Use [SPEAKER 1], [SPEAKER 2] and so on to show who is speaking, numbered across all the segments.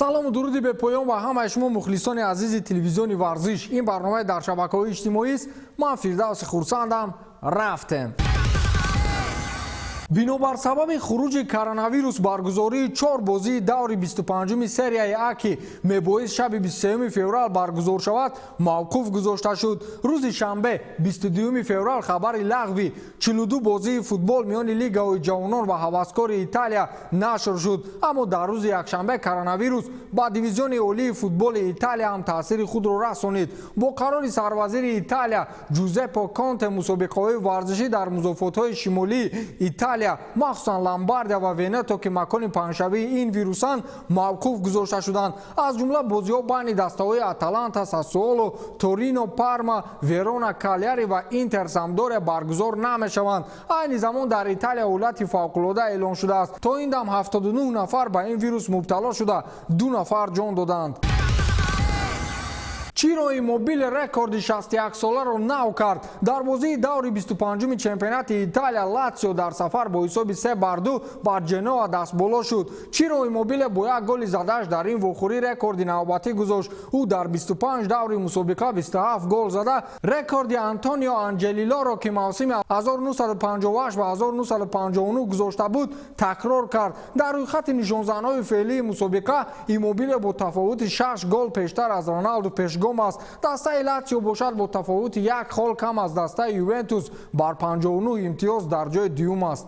[SPEAKER 1] Салому дуруди бепоён ба ҳамаи шумо мухлисони азизи телевизиони варзиш. Ин барномаи дар шабакаҳои иҷтимоист. Ман Фирдавси Хурсандам. Рафтем. Бинобар сабаби хуруҷи коронавирус баргузории чор бозии даври 25-уми серияи А, ки мебоист шаби 23 феврал баргузор шавад, мавқуф гузошта шуд. Рӯзи шанбе, 22 феврал, хабари лағви 42 бозии футбол миёни лигаҳои ҷавонон ва ҳаваскори Италия нашр шуд. Аммо дар рӯзи якшанбе коронавирус ба дивизиони олии футболи Италия ҳам таъсири худро расонид. Бо қарори сарвазири Италия Ҷузеппо Конте мусобиқаҳои варзишӣ дар музофотҳои шимолии Италия, махсусан Ломбардия ва Венето, ки макони паҳншавии ин вирусанд, мавқуф гузошта шуданд. Аз ҷумла бозиҳо байни дастаҳои Аталанта, Сассуоло, Торино, Парма, Верона, Калияри ва Интер Самдория баргузор намешаванд. Айни замон дар Италия ҳолати фавқулода эълон шудааст. То ин дам 79 нафар ба ин вирус мубтало шуда, 2 нафар ҷон доданд. Чиро Иммобиле рекорди 61-соларо нав кард. Дар бозии даври 25-уми чемпионати Италия Латсио дар сафар бо ҳисоби 3-2 бар Ҷеноа дастболо шуд. Чиро Иммобиле бо як голи задааш дар ин вохӯрӣ рекорди навбатӣ гузошт. Ӯ дар 25 даври мусобиқа 27 гол зада, рекорди Антонио Анҷелилоро, ки мавсими 1958 ва 1959 гузошта буд, такрор кард. Дар рӯйхати нишонзанҳои феълии мусобиқа Иммобиле бо тафовути 6 гол пештар аз Роналду пешгом аст. Дастаи Латсио бошад бо тафовути як хол кам аз дастаи Ювентус бар 59 имтиёз дар ҷои дуюм аст.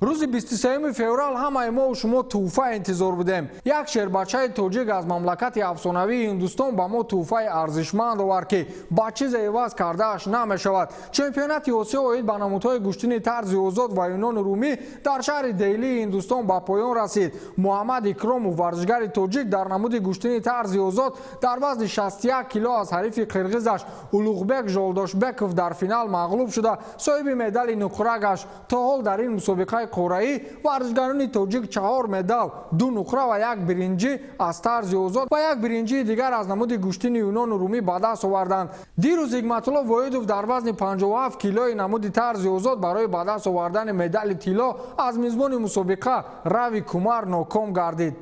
[SPEAKER 1] Рӯзи 23 феврал ҳамаи мо шумо тӯҳфа интизор будем. Як шербачаи тоҷик аз мамлакати афсонавии Ҳиндустон ба мо тӯҳфаи арзишманд овард, ки ба чизе иваз кардааш намешавад. Чемпионати Осиё оид ба намудҳои гӯштини тарзи озод ва юнону румӣ дар шаҳри Деҳлии Ҳиндустон ба поён расид. Муҳаммад Икромов, варзишгари тоҷик, дар намуди гӯштини тарзи озод дар вазни 61 кило аз ҳарифи қирғизаш Улуғбек Жолдошбеков дар финал мағлуб шуда, соҳиби медали нуқра гашт. То ҳол дар ин мусобиқаи қораӣ варзишгарони тоҷик 4 медал, 2 нуқра ва як биринҷӣ аз тарзи озод ва як биринҷии дигар аз намуди гӯштини юнону румӣ ба даст оварданд. Дирӯз Ҳикматулло Воҳидов дар вазни 57 килои намуди тарзи озод барои ба даст овардани медали тилло аз мизбони мусобиқа Рави Кумар ноком гардид.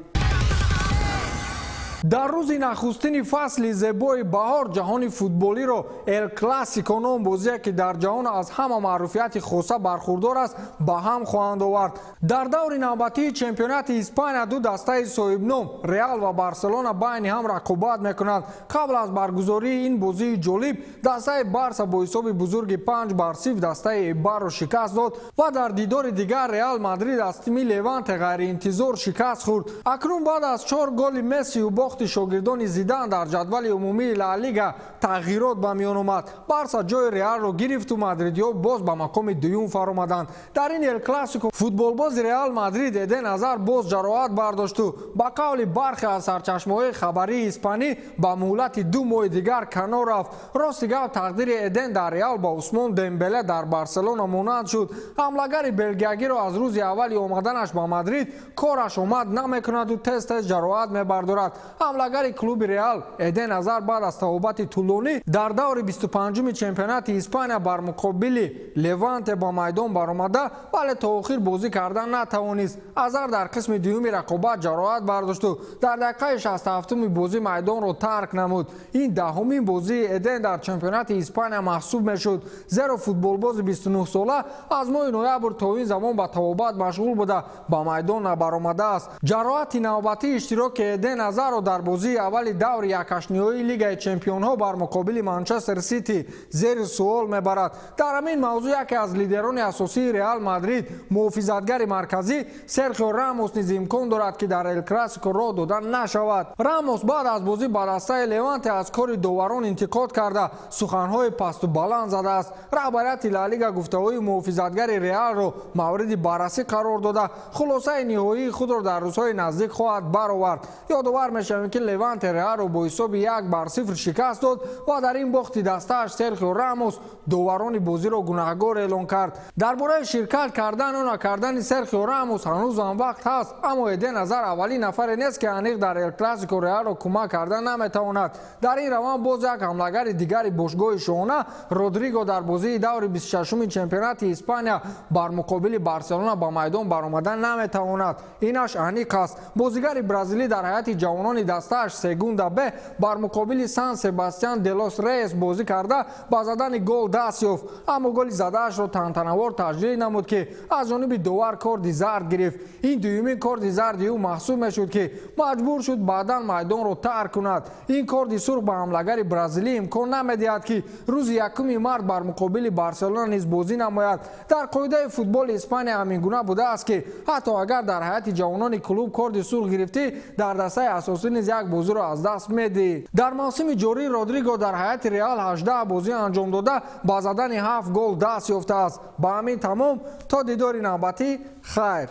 [SPEAKER 1] Дар рӯзи нахустини фасли зебои баҳор ҷаҳони футболиро Эл Классико ном бозие, ки дар ҷаҳон аз ҳама маъруфияти хоса бархурдор аст, ба ҳам хоҳанд овард. Дар даври навбатии чемпионати Испания ду дастаи соҳибном Реал ва Барселона байни ҳам рақобат мекунанд. Қабл аз баргузории ин бозии ҷолиб дастаи Барса бо ҳисоби бузурги 5-0 дастаи Эйбарро шикаст дод ва дар дидори дигар Реал Мадрид аз тими Леванте ғайриинтизор шикаст хӯрд. Акнун баъд аз 4 голи Мессию бохти шогирдони Зидан дар ҷадвали умумии Ла Лига тағйирот ба миён омад. Барса ҷои Реалро гирифту мадридиҳо боз ба мақоми дуюм фаромаданд. Дар ин Эл Классико футболбози Реал Мадрид Эден Азар боз ҷароҳат бардошту ба қавли бархе аз сарчашмаҳои хабарии испанӣ ба муҳлати 2 моҳи дигар канор рафт. Рости гап, тақдири Эден дар Реал ба Усмон Дембеле дар Барселона монанд шуд. Ҳамлагари белгиягиро аз рӯзи аввали омаданаш ба Мадрид кораш омад намекунаду тез-тез ҷароҳат мебардорад. Ҳамлагари клуби Реал Эден Азар баъд аз тавобати тӯлонӣ дар даври 25-уми чемпионати Испания бар муқобили Леванте ба майдон баромада, вале то охир бозӣ кардан натавонист. Азар дар қисми дуюми рақобат ҷароҳат бардошту дар дақиқаи 67-уми бозӣ майдонро тарк намуд. Ин даҳумин бозии Эден дар чемпионати Испания маҳсуб мешуд, зеро футболбози 29-сола аз моҳи ноябр то ин замон ба тавобат машғул буда ба майдон набаромадааст. Ҷароҳати навбатии иштироки Эден Азарро дар бозии аввали даври якҳаштниҳоии Лигаи чемпионҳо бар муқобили Манчестер Сити зери суол мебарад. Дар ҳамин мавзӯъ яке аз лидерони асосии Реал Мадрид, муҳофизатгари марказӣ Серхио Рамос низ имкон дорад, ки дар Эл Классико роҳ дода нашавад. Рамос баъд аз бозӣ ба дастаи Леванте аз кори доварон интиқод карда, суханҳои пасту баланд задааст. Раҳбарияти Ла Лига гуфтаҳои муҳофизатгари Реалро мавриди баррасӣ қарор дода, хулосаи ниҳоии худро дар рӯзҳои наздик хоҳад баровард. Ёдовар мешавем, мешавем, ки Леванте Реалро бо ҳисоби 1-0 шикаст дод ва дар ин бохти дастааш Серхио Рамос доварони бозиро гунаҳгор эълон кард. Дар бораи ширкат кардан ё накардани Серхио Рамос ҳанӯз ҳам вақт ҳаст, аммо Эден Азар аввалин нафаре нест, ки аниқ дар Эл Классико Реалро кӯмак карда наметавонад. Дар ин раванд боз як ҳамлагари дигари бошгоҳи шоҳона Родриго дар бозии даври 26-уми чемпионати Испания бар муқобили Барселона ба майдон баромада наметавонад. Инаш аниқ аст. Бозигари бразилӣ дар ҳайати ҷавонони дастааш Сегунда Б бар муқобили Сан Себастьян де лос Рейес бозӣ карда, ба задани гол даст ёфт, аммо голи задаашро тантанавор таҷлил намуд, ки аз ҷониби довар корди зард гирифт. Ин дуюмин корди зарди ӯ маҳсуб мешуд, ки маҷбур шуд баъдан майдонро тарк кунад. Ин корди сурх ба ҳамлагари бразилӣ имкон намедиҳад, ки рӯзи 1 март бар муқобили Барселона низ бозӣ намояд. Дар қоидаи футболи Испания ҳамин гуна будааст, ки ҳатто агар дар ҳайати ҷавонони клуб корди сурх гирифтӣ, дар дастаи асосӣ низ як бозиро аз даст медиҳӣ. Дар мавсими ҷорӣ Родриго дар ҳайати Реал 18 бозӣ анҷом дода, ба задани 7 гол даст ёфтааст. Ба ҳамин тамом, то дидори навбатӣ, хайр.